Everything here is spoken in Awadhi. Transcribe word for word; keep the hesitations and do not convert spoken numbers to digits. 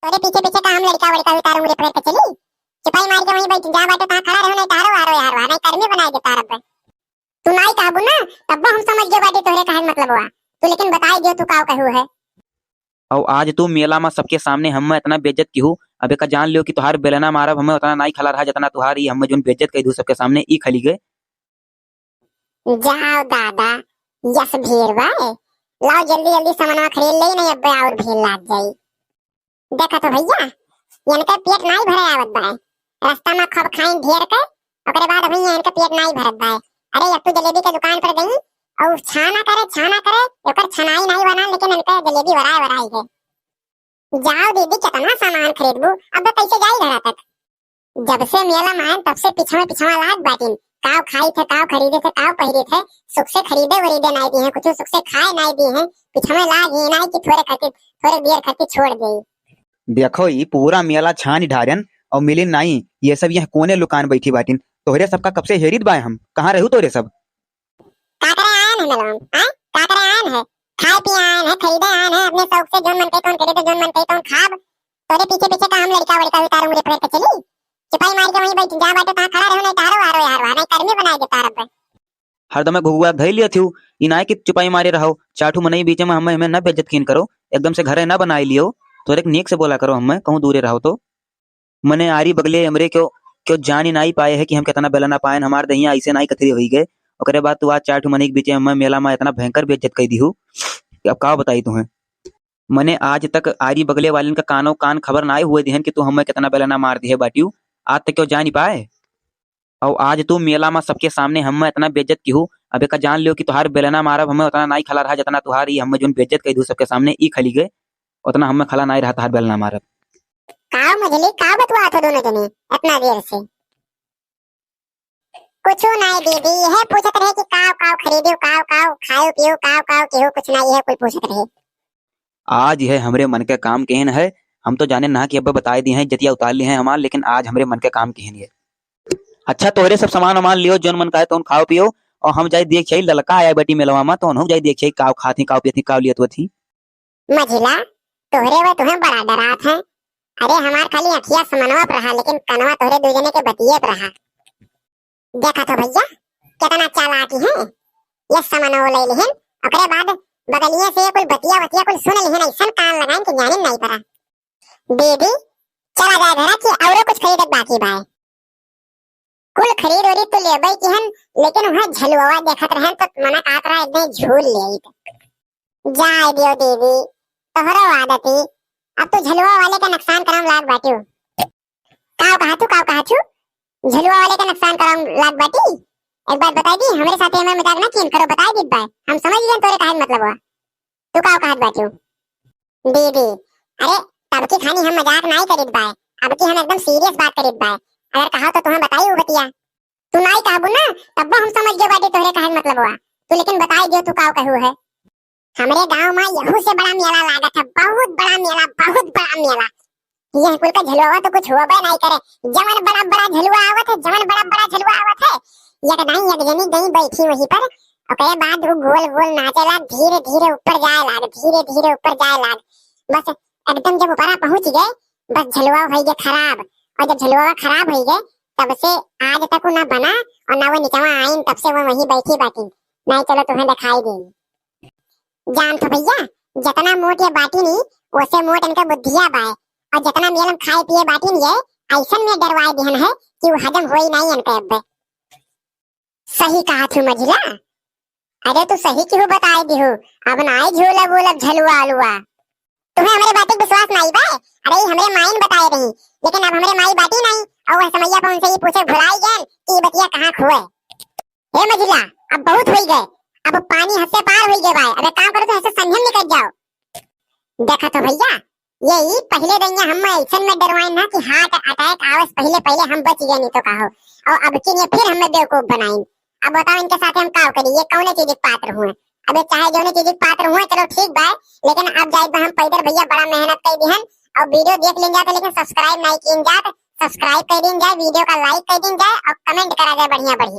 तोरे पीछे पीछे का हम लड़का वड़का उतारू रे फेर के चली? चुपाई मार के वहीं बैठ जा बाटे, तहाँ खड़ा रहो, नहीं तारो आरो यार, नहीं कर्मी बनाए दे तारब। तू नाई कहबू ना, तब हम समझ गए बाटी तोहरे कहे मतलब हुआ। तू लेकिन बताई दियो तू काव कहू है। और आज तू मेला में सबके सामने हमें इतना बेइज्जत किहू, अब एका जान लियो कि तुहार बेलना मारब हमें उतना नाई खला रहा जितना तुहार ही हमें जोन बेइज्जत कह दू सबके सामने ई खली गए। जाओ दादा, यस भीड़ बा। लाओ जल्दी जल्दी सामानवा खरीद ले, नहीं अब और भीड़ लाग जाई। देखा तो भैया, इनके पेट नाई भरे आवत बा। रास्ता में खूब खाइन ढेर के, ओकरे बाद भैया इनके पेट नाई भरत बा। अरे, एक तो जलेबी के दुकान पर गई और छाना करे, छाना करे, ओकर छनाई नाई बना, लेकिन इनके जलेबी वराए वराई है। जाओ दीदी, कितना सामान खरीदबू, अब कैसे जाई घरा तक? जब से मेला में आयन, तब से पिछवा पिछवा लाग बाटिन। काव खाई थे, काव खरीदे थे, काव पहिरे थे, सुख से खरीदे वरीदे नाई दी हैं, कुछ सुख से खाए नाई दी हैं, पिछवा लाग ही नाई कि थोड़े खातिर, थोड़े देर खातिर छोड़ दे। देखो, ई पूरा मेला छानी ढारन और मिलिन नाई, ये सब यहाँ कोने लुकान बैठी बाटिन। तोहरे सबका कब से हेरित बाय हम, कहाँ रहू तोहरे सब? का करे आयन है मेलवा में, हाँ? का करे आयन है? खाए पिए आयन है, खरीदे आयन है, अपने शौक से जोन मन कही तोन खरीदे, जोन मन कही तोन खाब। तोरे पीछे पीछे का हम लड़का वड़का उतारू रे फेर के चली? चुपाई मार के वहीं बैठ जा बाटे, तहाँ खड़ा रहो, नहीं तारो आरो यार, नहीं कर्मी बनाए दे तारब। हरदम घुघुआ धई लिया थी, ई नाय कि चुपाई मारे रहो। चार ठो मनई बीचे में हमें, हमें न बेइज्जत कीन करो, एकदम से घरे न बनाए लियो। तोरे के नीक से बोला करो, हमें कहूँ दूरे रहो तो। मने आरी बगले हमरे क्यों, क्यों जानी नाई पाए है कि हम कितना बेला ना पाएन, हमार दहिया ऐसे नाई कथरी होई गए। ओकरे बाद तू आज चार ठो मनई के बीचे में मेला में इतना भयंकर बेइज्जत कई दिहू कि अब का बताई तुहें। मने आज तक आरी बगले वालिन का कानो कान खबर नाई हुए दिहन कि तू हमें कितना बेला ना मार दिहे बाटियो। आज तक क्यों जानी पाए? और आज तू मेला में सबके सामने हमें इतना बेइज्जत किहू, अब एका जान लियो कि तुहार बेलना मारब हमें उतना नाई खला रहा जितना तुहार ई हमें जोन बेइज्जत कई दू सबके सामने ई खली गए, उतना हमें खला नाई रहा तुहार बेलना मारब। काव मझली, काव बतुआत हो दोनों जने इतना देर से? कुछू नाई दीदी, यह पूछत रहे कि काव काव खरीदू, काव काव खाऊ पीऊ, काव काव केहू, कुछ नाई, यह कुल पूछत रहे। आज यह हमरे मन के काम केहन है, हम तो जाने ना कि अब बताए दिए हैं, जतिया उतार लिए हैं हमार, लेकिन आज हमरे मन के काम केहन है। अच्छा, तोहरे सब सामान वामान लियो, जोन मन का है तोन खाओ पियो, और हम जाई देख आई ललका आया बेटी मेलवा में, तो उन्हों जाई देख आई काव खात ही, काव पियत ही, काव लियत होत ही। मझिला, तोहरे वे तुहें बड़ा डरात है। अरे, हमार खाली अखिया समनवा पर रहा, लेकिन कनवा तोहरे दू जने के बतिये पर रहा। देखा तो भैया, कितना चालाकी है। ये समनवा ले लिहन, ओकरे बाद बगलिए से कुल बतिया वतिया कुल सुन लिहन, ऐसन कान लगाइन कि जानिन नहीं पड़ा। दीदी, चला जाए घरा कि औरो कुछ खरीदे के बाकी बाय। कुल खरीद उरीद तो लेबे की हन, लेकिन वहाँ झलुआ देखत रहन तो मना कहत रहा एकदम झूल ले। जाए दियो दीदी, तोहरो आदत ही। अब तू झलुआ वाले का नुकसान करम लाग बाटियो। काव कहा तू, काव कहा तू? झलुआ वाले का नुकसान करम लाग बाटी? एक बात बताई दी, हमरे साथे में मजाक ना कीन करो, बताई दी बाय। हम समझ गए तोरे कहे मतलब हुआ। तू काव कहत बाटियो? दीदी, अरे, तब की खानी हम मजाक नाई करित बाय, अब की हम एकदम सीरियस बात करित बाय। अगर कहा तो तुम्हें बताई वो बतिया। तू नाई कहबू ना, तब हम समझ गए बाटी तोहरे कहे मतलब हुआ। तू लेकिन बताई दियो तू काव कहू है। हमरे गांव में यहू से बड़ा मेला लागत है, बहुत बड़ा मेला, बहुत बड़ा मेला। यह कुल का झलुआ तो कुछ होबे नाई करे। जवन बड़ा बड़ा झलुआ आवत है, जवन बड़ा बड़ा झलुआ आवत है, एक दाई एक जनी गई बैठी वहीं पर, ओकरे बाद वो गोल गोल नाचे लाग, धीरे धीरे ऊपर जाए लाग, धीरे धीरे ऊपर जाए लाग। बस एकदम जब ऊपरा पहुंच गए, बस झलुआ हो गए खराब। और जब झलुआ खराब हो गए, तब से आज तक वो ना बना और ना वो निचवा आइन, तब से वो वहीं बैठी बाटी। नहीं चलो तुम्हें दिखाई दे। जान तो भैया, जितना मोट ये बाटी नी, ओसे मोट इनका बुद्धिया बाय। और जितना मेल हम खाए पिए बाटी नी ये, ऐसन में डरवाए दिहन है कि वो हजम होई नहीं इनके अब। सही कहा थू मझिला। अरे तू सही क्यों बताए दिहू, अब नाई झूला बोलब झलुआ अलुआ। तुम्हें हमरे बात के विश्वास नाई बा? अरे ई हमरे माइन बताए रही, लेकिन अब हमरे माई बाटी नहीं, और वह समैया पर उनसे ये पूछे भुलाई गए कि ये बतिया कहाँ खुए। हे मझिला, अब बहुत होई गए, अब पानी हद से पार होई गए बाय। अब एक काम करो तो हद से संयम निकल जाओ। देखा तो भैया, यही पहले रहिया हम ऐसन में डरवाइन ना कि heart attack आवे से पहले पहले हम बच गए नहीं तो कहो, और अब के लिए फिर हमें बेवकूफ बनाइन। अब बताओ इनके साथ हम का करी, ये कौने चीज के पात्र हुए? अब ये चाहे जौने चीज के पात्र हुए, चलो ठीक बाय, लेकिन अब जाए हम पैदल भैया बड़ा मेहनत कर दिहन, और video देख लेन जाते लेकिन subscribe नहीं कीन जात, subscribe कर दीन जाए, video का like कर दीन जाए और comment करा जाए बढ़िया बढ़िया।